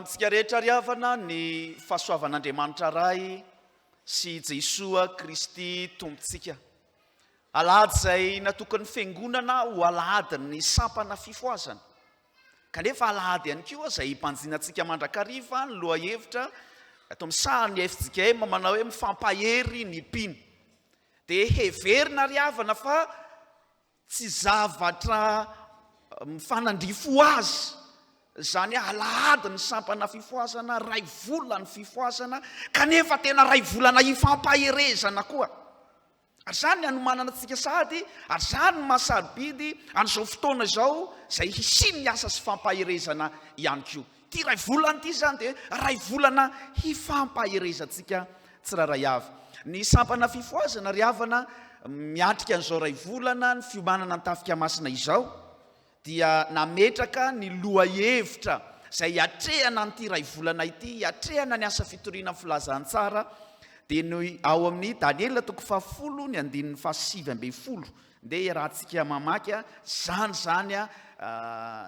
Tonga amintsika rehetra ry havana ny fahasoavan'Andriamanitra Ray sy Jesoa Kristy Tompontsika. Alahady izay natokan'ny Fiangonana ho alahadin'ny sampana fifohazana. Kanefa alahady ihany koa izay hibanjinantsika mandrakariva ny lohahevitra ato amin'ny sahan'ny fjkm manao hoe mifampahery ny mpino. Dia heverina ry havana fa Tsy zavatra mifanandrify ho azy izany hoe alahady ny sampana fifohazana, ray volana ny fifohazana, kanefa tena ray volana ifampaherezana koa. Ary izany ny hanomanana antsika sahady, ary izany no maha sarobidy an'izao fotoana izao izay hisian'ny asa sy fampaherezana ihany koa. Ity iray volana ity izany dia iray volana hifampaherezantsika tsirairay avy. Ny sampana fifohazana ry havana miatrika an'izao iray volana ny fiomanana ny tafika masina izao dia nametraka ny lohahevitra izay hiatrehana an'ity iray volana ity, hiatrehana ny asa fitoriana ny filazantsara dia ny ao amin'ny Daniela toko fahafolo ny andininy fahasivy ambin'ny folo. Ndeha iarahantsika mamaky a, zany zany a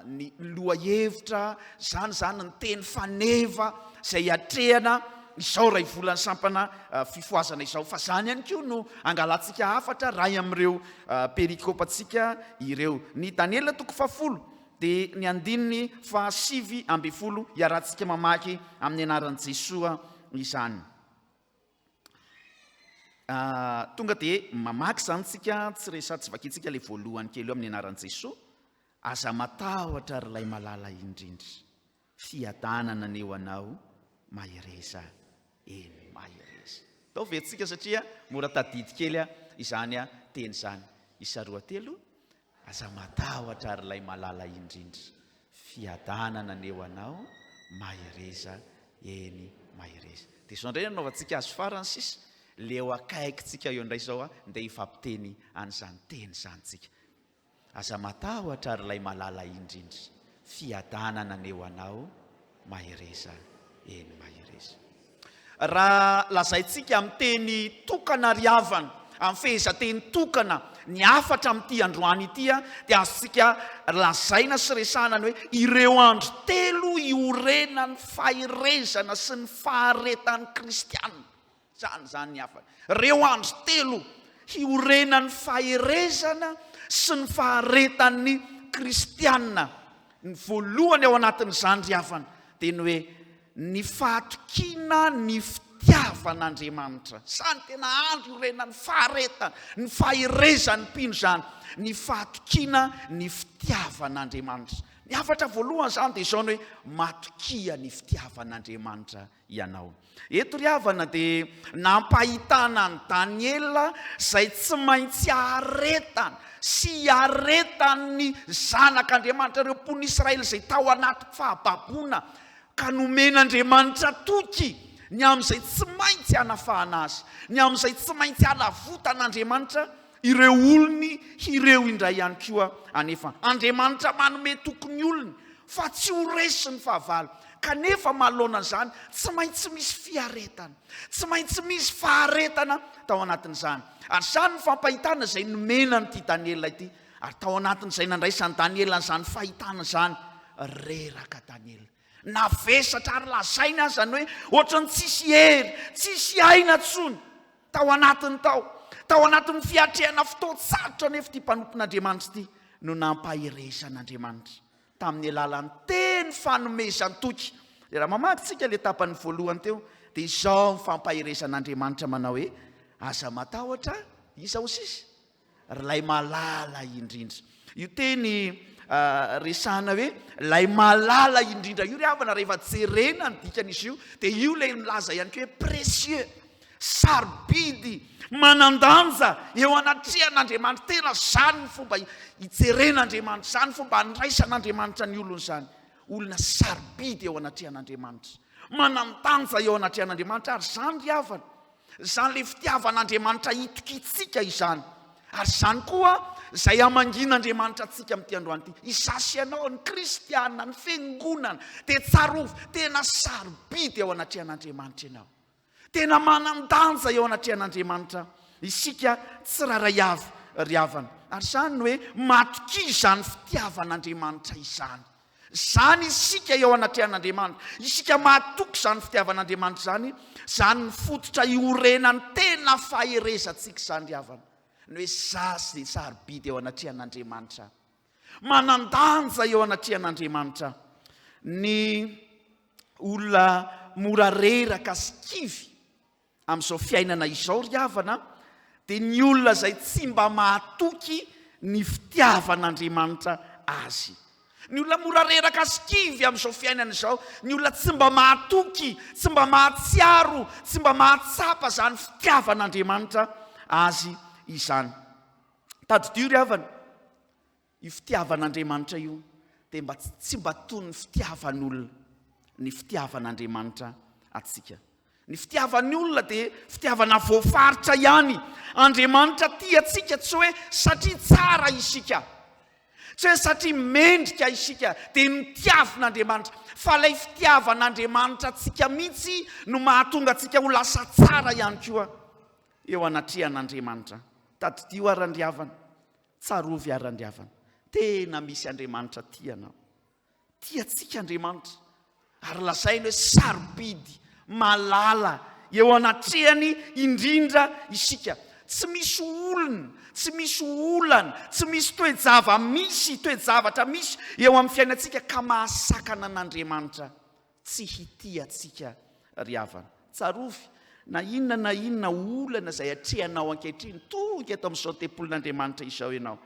ny lohahevitra, zany zany ny teny faneva izay hiatrehana izao ray volan'ny sampana fifohazana izao. Fa zany ihany koa no angalantsika hafatra ray amin'ireo perikopantsika ireo. Ny Daniela toko fahafolo dia ny andininy fahasivy ambin'ny folo iarahantsika mamaky amin'ny anaran'i Jesoa izany. Tonga dia mamaky izany tsika, tsy resa, tsy vakintsika ilay voalohany kely eo amin'ny anaran'i Jesoa. Aza matahotra ry ilay malala indrindra. Fiadanana anie ho anao, mahereza, eny mahereza. Atao vetsika satria mora tadidy kely izany teny izany. Isa roa telo, Aza matahotra ry ilay malala indrindra, fiadanana anie ho anao, mahereza, eny mahereza. Dia izao indray no anaovantsika azy farany sisa, le eo akaikintsika eo indray izao ndeha hifampiteny an'izany teny izany tsika. Aza matahotra ry ilay malala indrindra, fiadanana anie ho anao, Mahereza, eny mahereza. Raha lazaintsika amin'ny teny tokana ry havana, amin'ny fehezanteny tokana ny hafatra amin'ity androany ity dia azontsika lazaina sy resahana ny hoe ireo andro telo iorenan'ny faherezana sy ny faharetan'ny kristiana. Izany izany ny hafatra. Ireo andro telo hiorenan'ny faherezana sy ny faharetan'ny kristiana. Ny voalohany ao anatin'izany ry havana dia ny hoe ny fahatokiana ny fitiavan'Andriamanitra. Izany tena andro iorenan'ny faharetana, ny faherezan'ny mpino izany, ny fahatokiana ny fitiavan'Andriamanitra. Ny hafatra voalohany izany dia izao ny hoe matokia ny fitiavan'Andriamanitra ianao. Eto ry havana dia nampahitana an'i Daniela izay tsy maintsy haharetany sy hiaretan'ny zanak'Andriamanitra, ireo mponin'Israely izay tao anaty fahababoana ka nomen'Andriamanitra toky ny amin'izay tsy maintsy hanafahana azy, ny amin'izay tsy maintsy hanavotan'Andriamanitra ireo olony ireo indray ihany koa anefa. Andriamanitra manome toky ny olony fa tsy ho resy ny fahavalo. Kanefa manoloana an'izany, tsy maintsy misy fiaretana. Tsy maintsy misy faharetana tao anatin'izany. Ary izany ny fampahitana izay nomena an'ity Daniela ity. Ary tao anatin'izay nandraisan'i Daniela an'izany fahitana izany, reraka Daniela. Navesatra ary lazaina aza ny hoe ohatran'ny tsisy hery, tsisy aina intsony. Tao anatiny tao, tao anatin'ny fiatrehana fotoan-tsarotra anefa ity mpanompon'Andriamanitra ity no nampaherezan'Andriamanitra tamin'ny alalan'ny teny fanomezan-toky. Dia raha mamaky tsika ilay tapany voalohany teo, dia izao ny fampaherezan'Andriamanitra manao hoe, Aza matahotra, iza ho sisa? Ry lay malala indrindra. Io teny resahana hoe lay malala indrindra io ry havana rehefa jerena ny dikan'izy io dia io ilay milaza ihany koa hoe précieux, sarobidy, manan-danja eo anatrehan'Andriamanitra. Tena izany ny fomba hijeren'Andriamanitra, izany ny fomba handraisan'Andriamanitra ny olony izany. Olona sarobidy eo anatrehan'Andriamanitra, manan-danja eo anatrehan'Andriamanitra ary izany ry havana Izany ilay fitiavan'Andriamanitra itokiantsika izany. Ary izany koa izay hamangian'Andriamanitra antsika amin'ity androany ity. Izaho sy ianao, ny kristiana, ny fiangonana, dia tsarovy, tena sarobidy eo anatrehan'Andriamanitra ianao. Tena manan-danja eo anatrehan'Andriamanitra isika tsirairay avy ry havana. Ary izany no hoe matokia izany fitiavan'Andriamanitra izany. Izany isika eo anatrehan'Andriamanitra. Isika mahatoky izany fitiavan'Andriamanitra izany, izany ny fototra iorenan'ny tena faherezantsika izany ry havana. Ny hoe za dia sarobidy eo anatrehan'Andriamanitra. Manan-danja eo anatrehan'Andriamanitra. Ny olona mora reraka sy kivy amin'izao fiainana izao ry havana dia ny olona izay tsy mba mahatoky ny fitiavan'Andriamanitra azy. Ny olona mora reraka sy kivy amin'izao fiainana izao, ny olona tsy mba mahatoky, tsy mba mahatsiaro, tsy mba mahatsapa izany fitiavan'Andriamanitra azy izany. Tadidio ry havana, Io fitiavan'Andriamanitra io dia mba tsy mba toy ny fitiavan'olona ny fitiavan'Andriamanitra antsika. Ny fitiavan'ny olona dia fitiavana voafaritra ihany. Andriamanitra tia antsika tsy hoe satria tsara isika, tsy hoe satria mendrika isika dia notiavin'Andriamanitra, fa ilay fitiavan'Andriamanitra antsika mihitsy no mahatonga antsika ho lasa tsara ihany koa eo anatrehan'Andriamanitra. Tadidio ary andriavana. Tsarovy ary Andriavana, tena misy Andriamanitra tia anao. Tia antsika Andriamanitra, ary lazainy hoe sarobidy, malala eo anatrehany indrindra isika. Tsy misy olona, tsy misy olana, tsy misy toe-java-misy, toe-javatra misy eo amin'ny fiainantsika ka mahasakana an'Andriamanitra tsy hitia antsika ry havana. Tsarovy, na inona na inona olana izay atrehanao ankehitriny, tonga eto amin'izao tempolin'Andriamanitra izao ianao.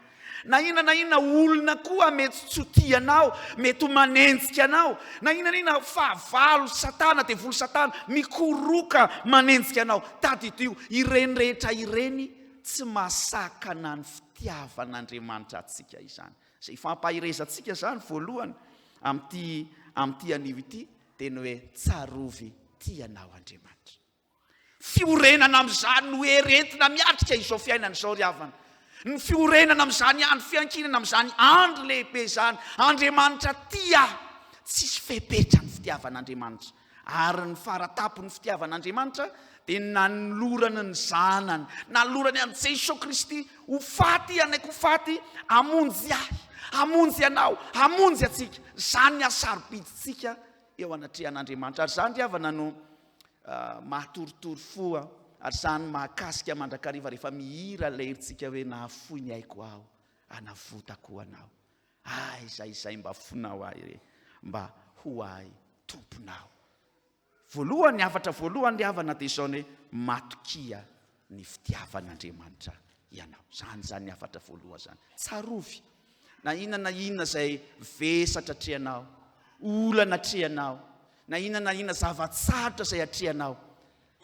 Na inona na inona olona koa mety tsy ho tia anao, mety ho manenjika anao, na inona na inona fahavalo, satana, devoly satana, mikoroka manenjika anao. Tadidio, ireny rehetra ireny tsy mahasakana ny fitiavan'Andriamanitra antsika izany. Izay ifampaherezantsika izany voalohany amin'ity amin'ity anio ity dia ny hoe tsarovy tia anao Andriamanitra. Fiorenana amin'izany no hery entina miatrika izao fiainana izao ry havana. Ny fiorenana amin'izany andro fiankinana amin'izany andro lehibe izany. Andriamanitra tia ahy. Tsisy fepetra ny fitiavan'Andriamanitra. Ary ny fara-tampon'ny fitiavan'Andriamanitra dia ny nanolorany ny Zanany, nanolorany an'i Jesoa Kristy ho faty, hanaiky ho faty, hamonjy ahy, hamonjy anao, hamonjy antsika. Izany ny hasarobidintsika eo anatrehan'Andriamanitra. Ary izany ry havana no mahatorotoro fo, ary izany mahakasika mandrakariva rehefa mihira ilay herintsika hoe nahafoy ny aiko aho, hanavotako anao. Aiza izay mba fonao ahy re mba ho ahy Tomponao. Voalohany, hafatra voalohany ry havana dia izao ny hoe matokia ny fitiavan'Andriamanitra ianao. Izany izany ny hafatra voalohany izany. Tsarovy na inona na inona izay vesatra atrehanao, olana atrehanao, na inona na inona zava-tsarotra izay atrehanao,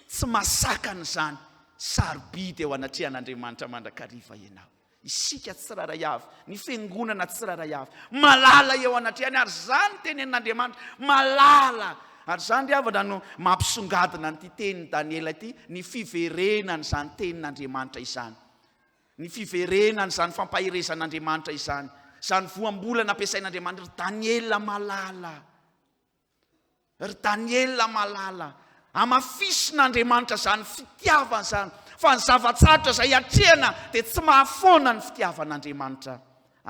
tsy masakana izany, sarobidy eo anatrehan'Andriamanitra mandrakariva ianao. Isika tsirairay avy, ny fiangonana tsirairay avy, malala eo anatrehany, ary izany tenenin'Andriamanitra, malala. Ary izany ry havana no mampisongadina an'ity tenin'i Daniela ity, ny fiverenan'izany tenin'Andriamanitra izany. Ny fiverenan'izany fampaherezan'Andriamanitra izany. Izany voambolana ampiasain'Andriamanitra, ry Daniela malala. Ry Daniela malala, hamafisin'Andriamanitra izany fitiavana izany, fa ny zava-tsarotra izay atrehana dia tsy mahafoana ny fitiavan'Andriamanitra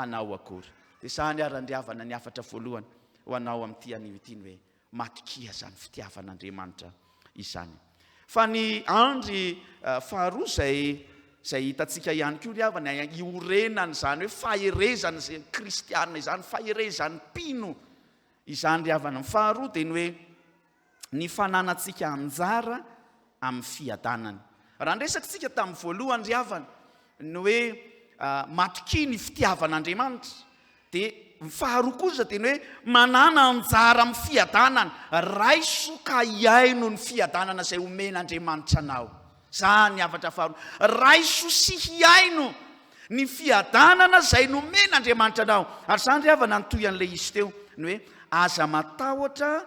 anao akory. Dia izany ary andriavana ny hafatra voalohany ho anao amin'ity anio ity ny hoe matokia izany fitiavan'Andriamanitra izany. Fa ny andry faharoa izay izay hitantsika ihany koa ry havana, iorenan'izany hoe faherezana izay kristiana izany, faherezan'ny mpino Izany ry havana. Ny faharoa dia ny hoe ny fananantsika anjara amin'ny fiadanana. Raha niresaka isika tamin'ny voalohany ry havana ny hoe matokia ny fitiavan'Andriamanitra, dia ny faharoa kosa dia ny hoe manana anjara amin'ny fiadanana. Raiso ka hiaino ny fiadanana izay omen'Andriamanitra anao. Izany ny hafatra faharoa. Raiso sy hiaino ny fiadanana izay nomen'Andriamanitra anao. Ary izany ry havana nitohy an'ilay izy teo, ny hoe aza matahotra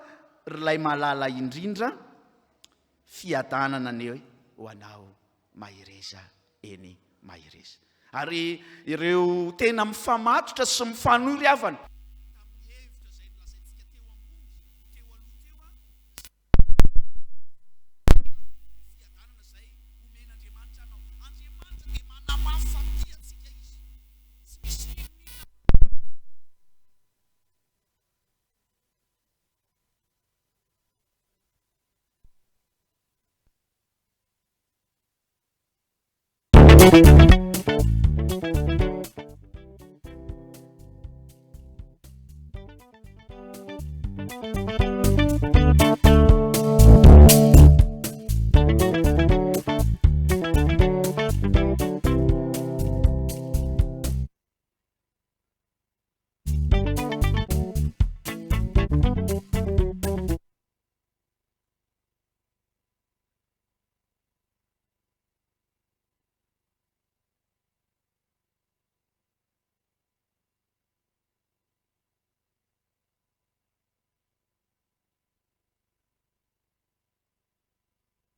ry ilay malala indrindra, fiadanana anie ho anao, mahereza eny mahereza. Ary ireo tena mifamatotra sy mifanohy ry havana. Tamin'ny hevitra izay nolazaintsika teo ambony, teo aloha teo, Ino ny fiadanana izay omen'Andriamanitra anao? Andriamanitra dia manamafy fa tia antsika Izy. Tsy misy n'inon'inona.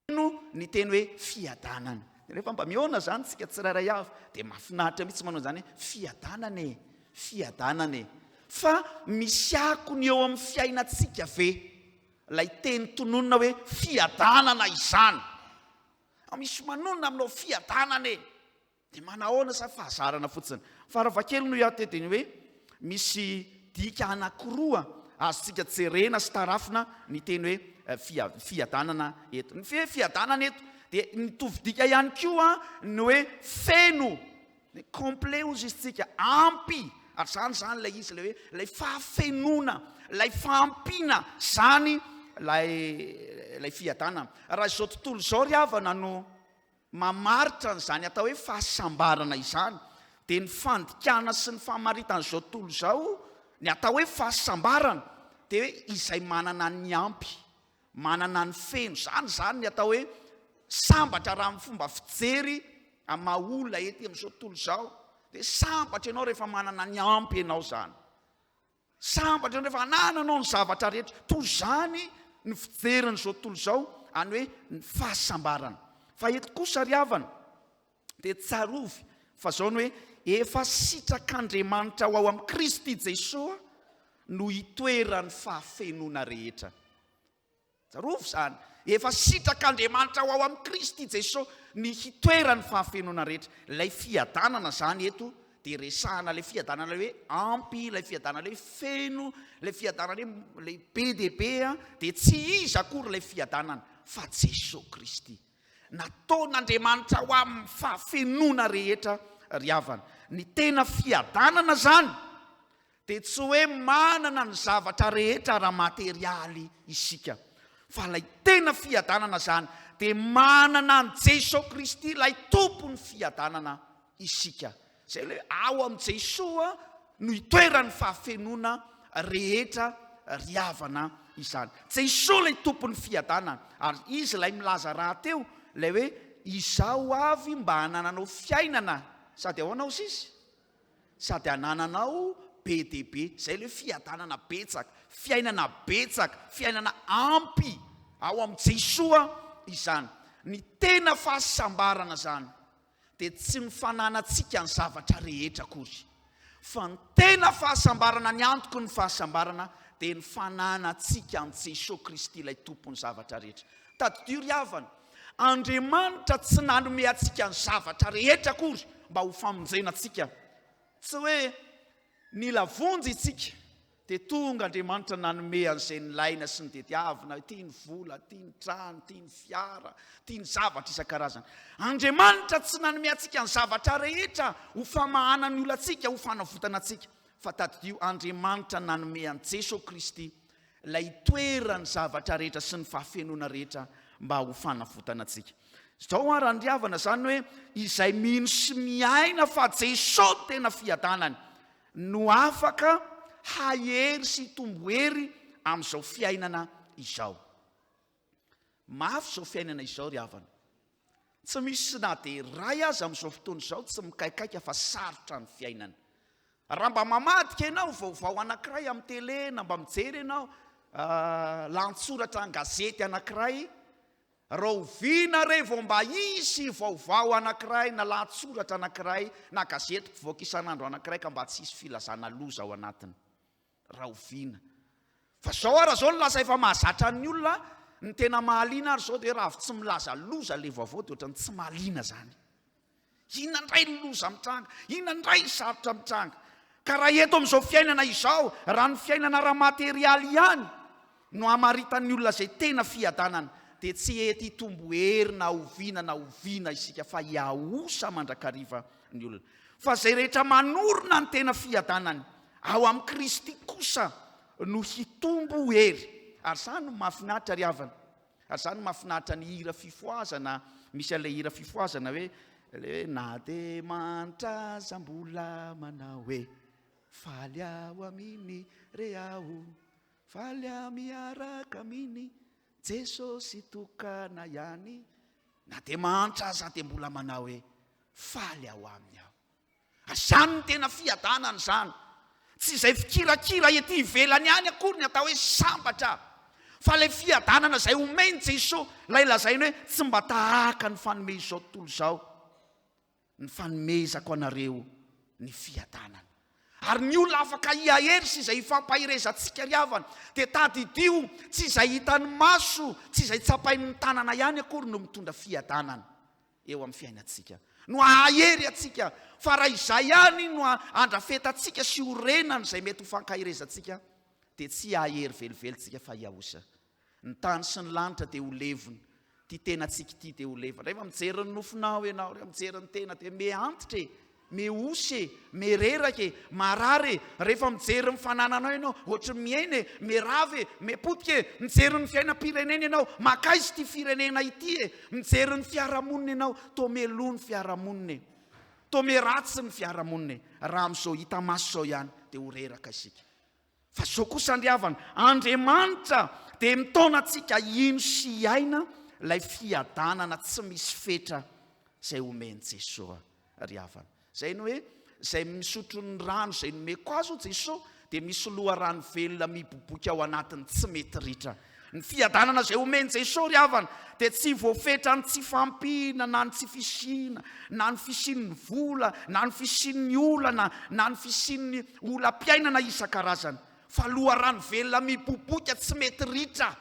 Feno ny teny hoe fiadanana. Rehefa mba mihaona izany tsika tsirairay avy dia mahafinaritra mihitsy manao izany hoe fiadanana e, fiadanana e. Fa misy akony eo amin'ny fiainantsika ve ilay teny tononina hoe fiadanana izany? Misy manonona aminao fiadanana e. Dia manahoana sa fahazarana fotsiny? Farafahakeliny hoy aho teo dia ny hoe misy dika anankiroa azontsika jerena sy tarafina ny teny hoe fiadanana eto. Ny hoe fiadanana eto dia mitovy dika ihany koa ny hoe feno, ny complet hozy izy tsika, ampy. Ary izany izany ilay izy, ilay hoe ilay fahafenoana, ilay fahampiana, izany ilay ilay fiadanana. Raha izao tontolo izao ry havana no Mamaritra an'izany atao hoe fahasambarana izany dia ny fandikana sy ny famaritan'izao tontolo izao ny atao hoe fahasambarana dia hoe izay manana ny ampy, manana ny feno. Izany izany ny atao hoe sambatra raha amin'ny fomba fijery amin'ny maha olona ety amin'izao tontolo izao dia sambatra ianao rehefa manana ny ampy ianao izany. Sambatra ianao rehefa anananao ny zavatra rehetra. Toy izany ny fijerin'izao tontolo izao any hoe ny fahasambarana. Fa eto kosa ry havana dia tsarovy fa izao ny hoe efa sitrak'Andriamanitra ho ao amin'i Kristy Jesoa no hitoeran'ny fahafenoana rehetra. Tsarovy izany, efa sitrak'Andriamanitra ho ao amin'i Kristy Jesoa ny hitoeran'ny fahafenoana rehetra. Ilay fiadanana izany eto dia resahana ilay fiadanana ilay hoe ampy, ilay fiadanana ilay hoe feno, ilay fiadanana hoe ilay be dia be, dia tsy iza akory ilay fiadanana fa Jesoa Kristy. Nataon'Andriamanitra ho amin'ny fahafenoana rehetra ry havana. Ny tena fiadanana izany dia tsy hoe manana ny zavatra rehetra ara-materialy isika, fa ilay tena fiadanana izany dia manana an'i Jesoa Kristy ilay Tompon'ny fiadanana isika. Izay ilay hoe ao amin'i Jesoa no itoeran'ny fahafenoana rehetra ry havana izany. Jesoa ilay Tompon'ny fiadanana, ary Izy ilay milaza rahateo ilay hoe Izaho avy mba hanananao fiainana sady ahoana hozy Izy? Sady anananao be dia be. Izay ilay hoe fiadanana betsaka, fiainana betsaka, fiainana ampy ao amin'i Jesoa izany. Ny tena fahasambarana izany dia tsy ny fananantsika ny zavatra rehetra akory, fa ny tena fahasambarana, ny antoky ny fahasambarana dia ny fananantsika an'i Jesoa Kristy ilay Tompon'ny zavatra rehetra. Tadidio ry havana, Andriamanitra tsy nanome antsika ny zavatra rehetra akory mba ho famonjena antsika. Tsy hoe nila vonjy isika dia tonga Andriamanitra nanome an'izay nilaina sy notediavina, ity ny vola, ity ny trano, ity ny fiara, ity ny zavatra isan-karazany. Andriamanitra tsy nanome antsika ny zavatra rehetra ho famahana ny olantsika, ho fanavotana antsika. Fa tadidio, Andriamanitra nanome an'i Jesoa Kristy Ilay itoeran'ny zavatra rehetra sy ny fahafenoana rehetra mba ho fanavotana antsika. Izao ary andriavana izany hoe izay mino sy miaina fa Jesoa no tena fiadanany no afaka hahery sy hitombo hery amin'izao fiainana izao. Mafy izao fiainana izao ry havana. Tsy misy na dia iray aza amin'izao fotoana izao tsy mikaikaika fa sarotra ny fiainana. Raha mba mamadika ianao vaovao anankiray amin'ny tele na mba mijery ianao lantsoratra an-gazety anankiray, rahoviana re vao mba hisy vaovao anankiray na lahatsoratra anankiray na gazety mpivoaka isan'andro anankiray ka mba tsy hisy filazana loza ao anatiny? Rahoviana? Fa zao ara zao no lasa efa mahazatra ny olona, ny tena mahaliana ary zao dia hoe raha avy tsy milaza loza ilay vaovao dia ohatran'ny tsy mahaliana zany. Inona indray ny loza mitranga? Inona indray ny sarotra mitranga? Ka raha eto amin'izao fiainana izao, raha ny fiainana ara-materialy ihany no hamaritan'ny olona izay tena fiadanana, dia tsy hety hitombo hery na oviana na oviana isika fa hihaosa mandrakariva ny olona. Fa izay rehetra manorina ny tena fiadanany ao amin'i Kristy kosa no hitombo hery. Ary izany no mahafinaritra ry havana. Ary izany no mahafinaritra ny hira fifohazana, misy an'ilay hira fifohazana hoe ilay hoe na dia mantra aza mbola manao hoe faly aho aminy re aho, faly aho miaraka aminy Jesosy tokana ihany. Na dia mahantra aza dia mbola manao hoe faly ao aminy aho. Izany no tena fiadanana izany. Tsy izay fikirakira ety ivelany ihany akory ny atao hoe sambatra, fa ilay fiadanana izay omen'i Jesoa, ilay lazainy hoe tsy mba tahaka ny fanome izao tontolo izao ny fanomezako anareo ny fiadanana. Ary ny olona afaka hihahery sy izay hifampaherezantsika ry havana, dia tadidio, tsy izay hitan'ny maso, tsy izay tsapain'ny tanana ihany akory no mitondra fiadanana. eo amin'ny fiainantsika, no hahahery antsika, fa raha izay ihany no andrafetantsika sy iorenan'izay mety ho fankaherezantsika, dia tsy hahahery velively tsika fa hihaosa. Ny tany sy ny lanitra dia ho levona, ity tenantsika ity dia ho levona. Rehefa mijery ny nofinao ianao, rehefa mijery ny tena dia miha antitra e! Mihosy e, mireraka e, marary e, rehefa mijery ny fanananao ianao, ohatry ny mihena e, mirava e, mipotika e, mijery ny fiainam-pirenena ianao, mankaiza ity firenena ity e, mijery ny fiarahamonina ianao, toa meloa ny fiarahamonina e, toa miharatsy ny fiarahamonina e, raha amin'izao hita maso izao ihany dia ho reraka isika. Fa izao kosa ry havana, Andriamanitra dia mitaona antsika hino sy hiaina ilay fiadanana tsy misy fetra izay omen'i Jesoa ry havana. Izay ny hoe, izay misotro ny rano izay nomeko azy hoy Jesoa dia misy loharano velona miboiboika ao anatiny tsy mety ritra. Ny fiadanana izay omen'i Jesoa ry havana dia tsy voafetran'ny tsy fahampiana na ny tsy fisiana na ny fisian'ny vola na ny fisian'ny olana na ny fisian'ny olam-piainana isan-karazany fa loharano velona miboiboika tsy mety ritra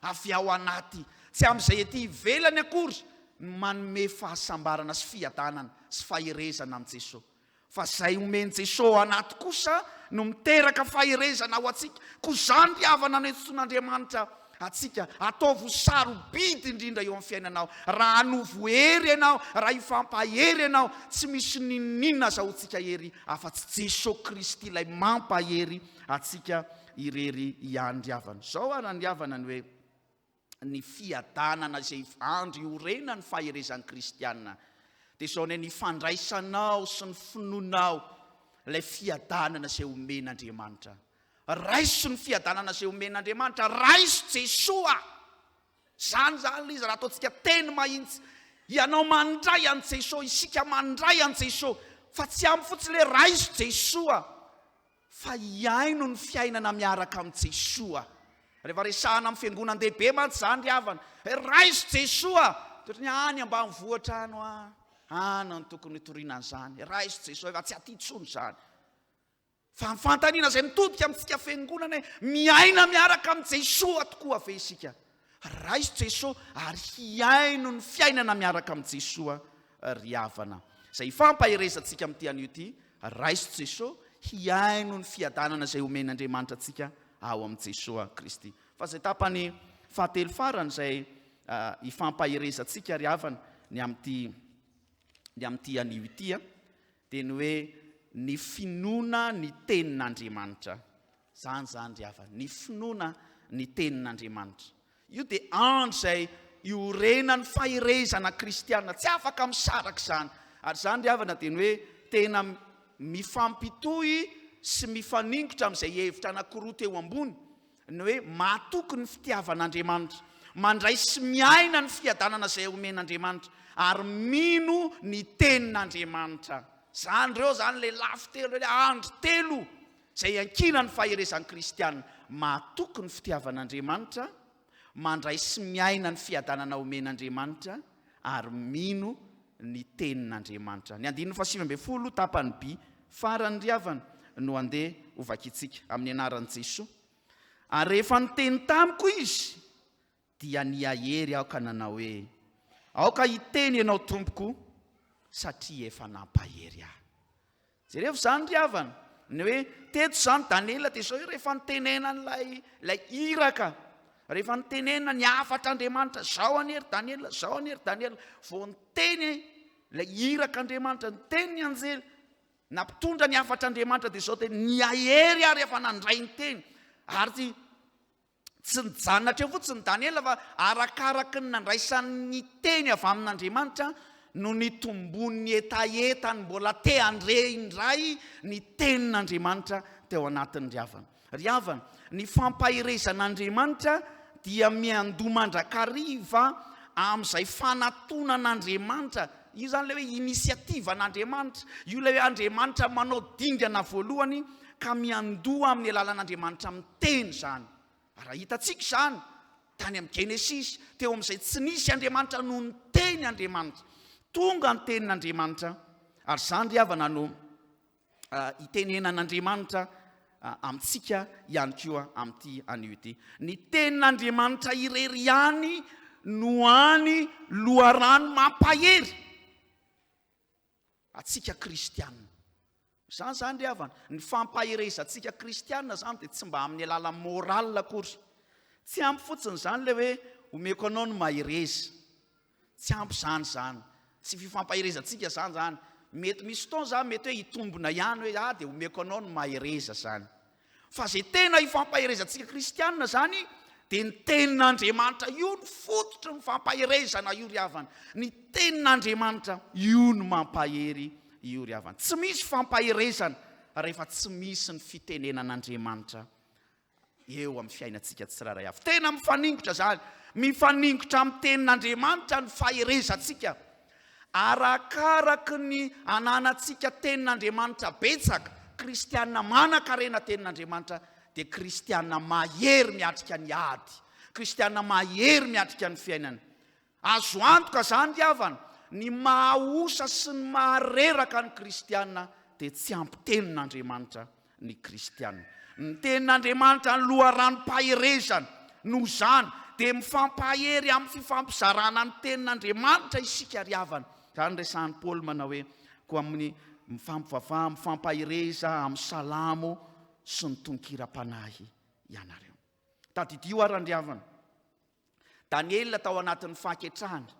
avy ao anaty, tsy amin'izay ety ivelany akory no manome fahasambarana sy fiadanana sy faherezana amin'i Jesoa. Fa izay omen'i Jesoa ao anaty kosa no miteraka faherezana ho antsika. Koa izany ry havana no iantsoan'Andriamanitra antsika, ataovy ho sarobidy indrindra eo amin'ny fiainanao. Raha hanovo hery ianao, raha hifampahery ianao, tsy misy n'inon'inona azahoantsika hery afa-tsy Jesoa Kristy ilay mampahery antsika irery ihany ry havana. Izao ary ry havana ny hoe. ny fiadanana izay andro iorenan'ny faherezan'ny kristiana dia izao ny ny fandraisanao sy ny finoanao ilay fiadanana izay omen'Andriamanitra. Raiso ny fiadanana izay omen'Andriamanitra, raiso Jesoa. Izany izany ilay izy raha ataontsika teny mahitsy. Ianao mandray an'i Jesoa, isika mandray an'i Jesoa, fa tsy ampy fotsiny hoe raiso Jesoa. Fa hihaino ny fiainana miaraka amin'i Jesoa. Rehefa resahana amin'ny fiangonan-dehibe mantsy izany ry havana, hoe raiso Jesoa! Dia ohatran'ny hoe any ambanivohitra any hoa, any no tokony hitoriana an'izany. Raiso Jesoa, efa tsy aty intsony izany. Fa ny fanontaniana izay mitodika amintsika fiangonana hoe, miaina miaraka amin'i Jesoa tokoa ve isika? Raiso Jesoa ary hihaino ny fiainana miaraka amin'i Jesoa ry havana. Izay ifampaherezantsika amin'ity anio ity, raiso Jesoa, hihaino ny fiadanana izay omen'Andriamanitra antsika ao amin'i Jesoa Kristy. Fa izay tapany fahatelo farany izay ifampaherezantsika ry havana ny amin'ity ny amin'ity anio ity dia ny hoe ny finoana ny tenin'Andriamanitra. Izany izany ry havana, ny finoana ny tenin'Andriamanitra. Io dia andro izay iorenan'ny faherezana kristiana, tsy afaka misaraka izany. Ary izany ry havana dia ny hoe tena mifampitohy sy mifaningotra amin'izay hevitra anankiroa teo ambony, ny hoe matoky ny fitiavan'Andriamanitra, mandray sy miaina ny fiadanana izay omen'Andriamanitra, ary mino ny tenin'Andriamanitra. Izany ireo izany ilay lafy telo, ilay andry telo Izay iankinan'ny faherezan'ny kristiana mahatoky ny fitiavan'Andriamanitra, mandray sy miaina ny fiadanana omen'Andriamanitra ary mino ny tenin'Andriamanitra. Ny andininy fahasivy ambin'ny folo tapany by farany ry havana no andeha ho vakintsika amin'ny anaran'i Jesoa. Ary rehefa niteny tamiko izy dia nihahery aho ka nanao hoe, Aoka hiteny ianao tompoko satria efa nampahery ahy. Jerevo izany ry havana, ny hoe teto izany Daniela dia izao hoe rehefa nitenenan'ilay ilay iraka, Rehefa nitenenina ny hafatr'Andriamanitra, zao anie ry Daniela, zao anie ry Daniela, vao niteny ilay irak'Andriamanitra, niteny ny anjely, nampitondra ny hafatr'Andriamanitra dia izao teny, nihahery aho rehefa nandray ny teny. Ary tsy nijanona hatreo fotsiny Daniela fa arakaraky ny nandraisany ny teny avy amin'Andriamanitra no nitombon'ny hetahetany mbola te handre indray ny tenin'Andriamanitra teo anatin'ny ry havana. Ry havana, ny fampaherezan'Andriamanitra dia miandoha mandrakariva amin'izay fanatonan'Andriamanitra. Io izany ilay hoe initiative an'Andriamanitra. Io ilay hoe Andriamanitra manao dingana voalohany ka miandoha amin'ny alalan'Andriamanitra miteny izany. Ary raha hitantsika izany tany amin'ny Genesisy, teo amin'izay tsy nisy Andriamanitra no niteny Andriamanitra. Tonga ny tenin'Andriamanitra, ary izany ry havana no itenenan'Andriamanitra amintsika ihany koa amin'ity anio ity. Ny tenin'Andriamanitra irery ihany no hany loharano mampahery antsika kristiana. Izany izany ry havana, ny fampaherezantsika kristiana izany dia tsy mba amin'ny alalan'ny moral akory. Tsy ampy fotsiny izany ilay hoe omeko anao ny mahereza. Tsy ampy izany izany. Tsy fifampaherezantsika izany izany. Mety misy fotoana izany mety hoe hitombina ihany hoe ah dia omeko anao ny mahereza izany. Fa izay tena ifampaherezantsika kristianina izany dia ny tenin'Andriamanitra io no fototry ny fampaherezana io ry havana. Ny tenin'Andriamanitra io no mampahery io ry havana. Tsy misy fampaherezana rehefa tsy misy ny fitenenan'Andriamanitra eo amin'ny fiainantsika tsirairay avy. Tena mifaningotra izany. Mifaningotra amin'ny tenin'Andriamanitra ny faherezantsika. Arakaraky ny ananantsika tenin'Andriamanitra betsaka, kristiana manan-karena tenin'Andriamanitra dia kristiana mahery miatrika ny ady, kristiana mahery miatrika ny fiainana. Azo antoka izany ry havana, ny maha osa sy ny maha reraka ny kristiana dia tsy ampy tenin'Andriamanitra ny kristiana. Ny tenin'Andriamanitra ny loharanom-paherezana, noho izany dia mifampahery amin'ny fifampizarana ny tenin'Andriamanitra isika ry havana. Izany resahan'i Paoly manao hoe, koa amin'ny mifampivavaha, mifampahereza amin'ny salamo sy ny tononkiram-panahy ianareo. Tadidio ary ry havana, Daniela tao anatin'ny fahaketrahana,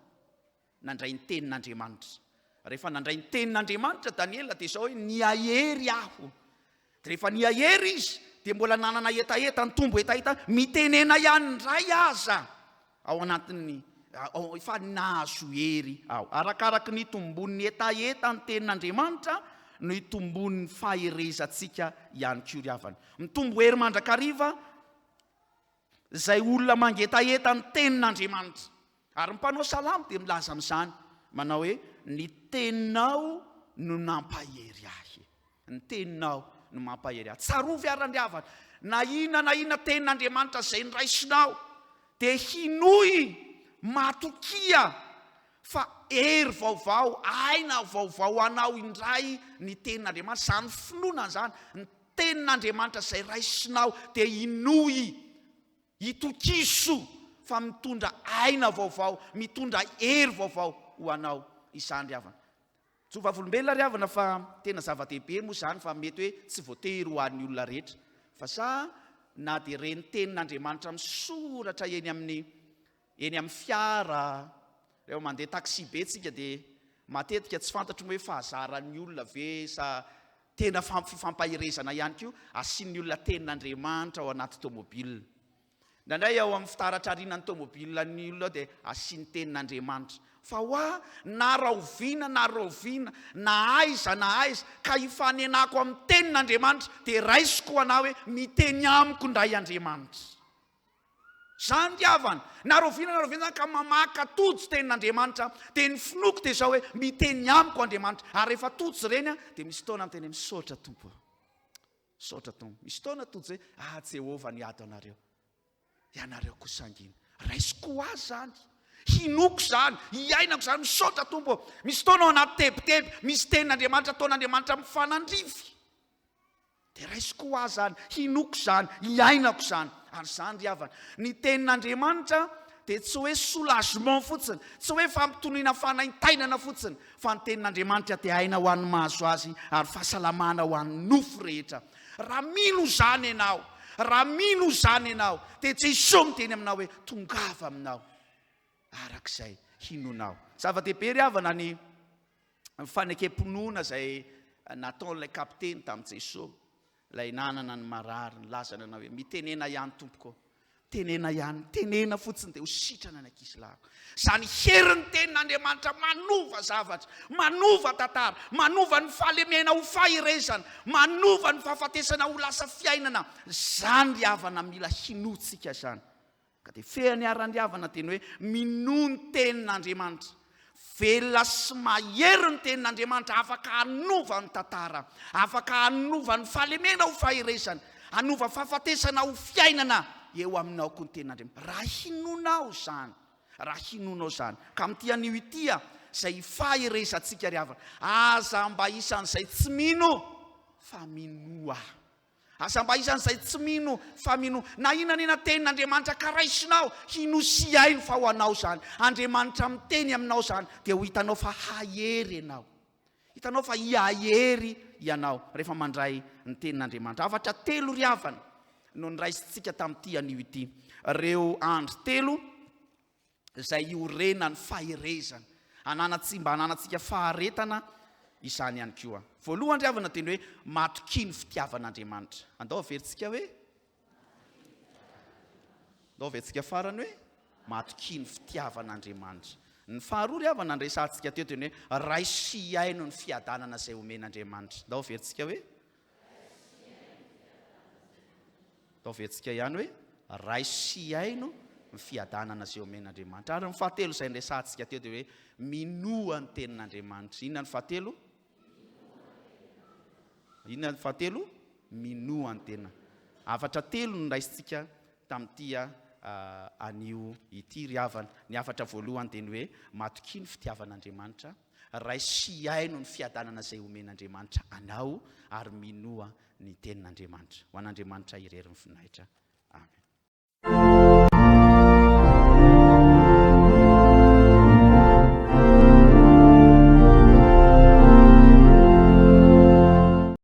nandray ny tenin'Andriamanitra. Rehefa nandray ny tenin'Andriamanitra Daniela dia izao hoe nihahery aho. Dia rehefa nihahery izy dia mbola nanana hetaheta, nitombo hetaheta, mitenena ihany indray aza ao anatin'ny fa nahazo hery aho. Arakaraky ny itombon'ny hetaheta ny tenin'Andriamanitra no itombon'ny faherezantsika ihany koa ry havana. Mitombo hery mandrakariva Izay olona mangetaheta ny tenin'Andriamanitra. Ary ny mpanao salamo dia milaza amin'izany, manao hoe, Ny teninao no nampahery ahy. Ny teninao no mampahery ahy. Tsarovy ary ry havana, na inona na inona tenin'Andriamanitra izay noraisinao, dia hinoy, matokia fa hery vaovao, aina vaovao ho anao indray ny tenin'Andriamanitra. Izany finoana izany, ny Tenin'Andriamanitra izay raisinao dia inoy, itokiso fa mitondra aina vaovao, mitondra hery vaovao ho anao izany ry havana. Tsy ho vavolombelona ry havana fa tena zava-dehibe moa izany fa mety hoe tsy voatery ho an'ny olona rehetra. Fa sa na dia ireny tenin'Andriamanitra misoratra eny amin'ny Eny amin'ny fiara, rehefa mandeha taxi be tsika dia matetika tsy fantatro moa hoe fahazaran'ny olona ve sa tena fifampaherezana ihany koa, asian'ny olona tenin'Andriamanitra ao anaty tomobile. Indraindray ao amin'ny fitaratra aorianan'ny tomobile ny olona ao dia asiany tenin'Andriamanitra. Fa hoa na rahoviana na rahoviana, na aiza na aiza, ka hifanenako amin'ny tenin'Andriamanitra dia raisiko ho anah hoe miteny amiko indray Andriamanitra. Izany ry havana, na rahoviana na rahoviana izany ka mamaka tojo tenin'Andriamanitra, dia ny finoako dia izao hoe miteny amiko Andriamanitra, ary rehefa tojo ireny aho, dia misy fotoana miteny hoe misaotra Tompo ô, misaotra Tompo. Misy fotoana tojo hoe ah Jehovah no hiady anareo, ianareo kosa angina. Raisiko ho ahy izany, hinoako izany, hiainako izany, misaotra Tompo ô. Misy fotoana ao anaty tebiteby, misy tenin'Andriamanitra ataon'Andriamanitra mifanandrify. Dia raisiko ho ahy izany, hinoako izany, hiainako izany. Ary izany ry havana, ny tenin'Andriamanitra dia tsy hoe soulagement fotsiny, tsy hoe fampitoniana fanaintainana fotsiny, fa ny tenin'Andriamanitra dia aina ho an'ny mahazo azy ary fahasalamana ho an'ny nofo rehetra. Raha mino izany ianao, Raha mino izany ianao, dia Jesoa miteny aminao hoe, tongava aminao arak'izay hinoanao. Zava-dehibe ry havana ny fanekem-pinoana izay nataon'ilay kapiteny tamin'i Jesoa, ilay nanana ny marary, nilaza nanao hoe, mitenena ihany tompoko, tenena ihany, tenena fotsiny dia ho sitrana ny ankizilahiko. Izany herin'ny tenin'Andriamanitra manova zavatra, manova tantara, manova ny fahalemena ho faherezana, manova ny fahafatesana ho lasa fiainana, izany ry havana mila hinoantsika izany. Ka dia fehiny ary Randriavana teny hoe minoa ny tenin'Andriamanitra. Velona sy mahery ny tenin'Andriamanitra, afaka hanova ny tantara, afaka hanova ny fahalemena ho faherezana, hanova fahafatesana ho fiainana eo aminao koa ny tenin'Andriamanitra. Raha hinoanao izany, raha hinoanao izany. Ka amin'ity anio ity izay faherezantsika ry havana, aza mba isan'izay tsy mino fa minoa. Aza mba isan'izay tsy mino fa minoa. Na inona na inona tenin'Andriamanitra ka raisinao, hinoa sy haino fa ho anao izany. Andriamanitra miteny aminao izany dia ho hitanao fa hahery ianao. Hitanao fa hihahery ianao rehefa mandray ny tenin'Andriamanitra. Hafatra telo ry havana no noraisintsika tamin'ity anio ity. Ireo andry telo izay iorenan'ny faherezana. Ananantsika, mba hananantsika faharetana izany ihany koa. Voalohany ry havana dia ny hoe matokia ny fitiavan'Andriamanitra. Andao averintsika hoe Andao averintsika farany hoe matokia ny fitiavan'Andriamanitra. Ny faharoa ry havana nresahantsika teo dia ny hoe raiso sy hiaino ny fiadanana izay omen'Andriamanitra. Andao averintsika hoe Ataovy ihany hoe, Raiso sy hiaino ny fiadanana izay omen'Andriamanitra. Ary ny fahatelo izay niresahantsika teo dia hoe, minoa ny tenin'Andriamanitra. Inona ny fahatelo? Inona ny fahatelo? Minoa ny tena. Hafatra telo no raisintsika tamin'ity anio ity ry havana. Ny hafatra voalohany dia ny hoe, matokia ny fitiavan'Andriamanitra, raiso sy hiaino ny fiadanana izay omen'Andriamanitra anao ary minoa ny tenin'Andriamanitra. Ho an'Andriamanitra irery ny voninahitra.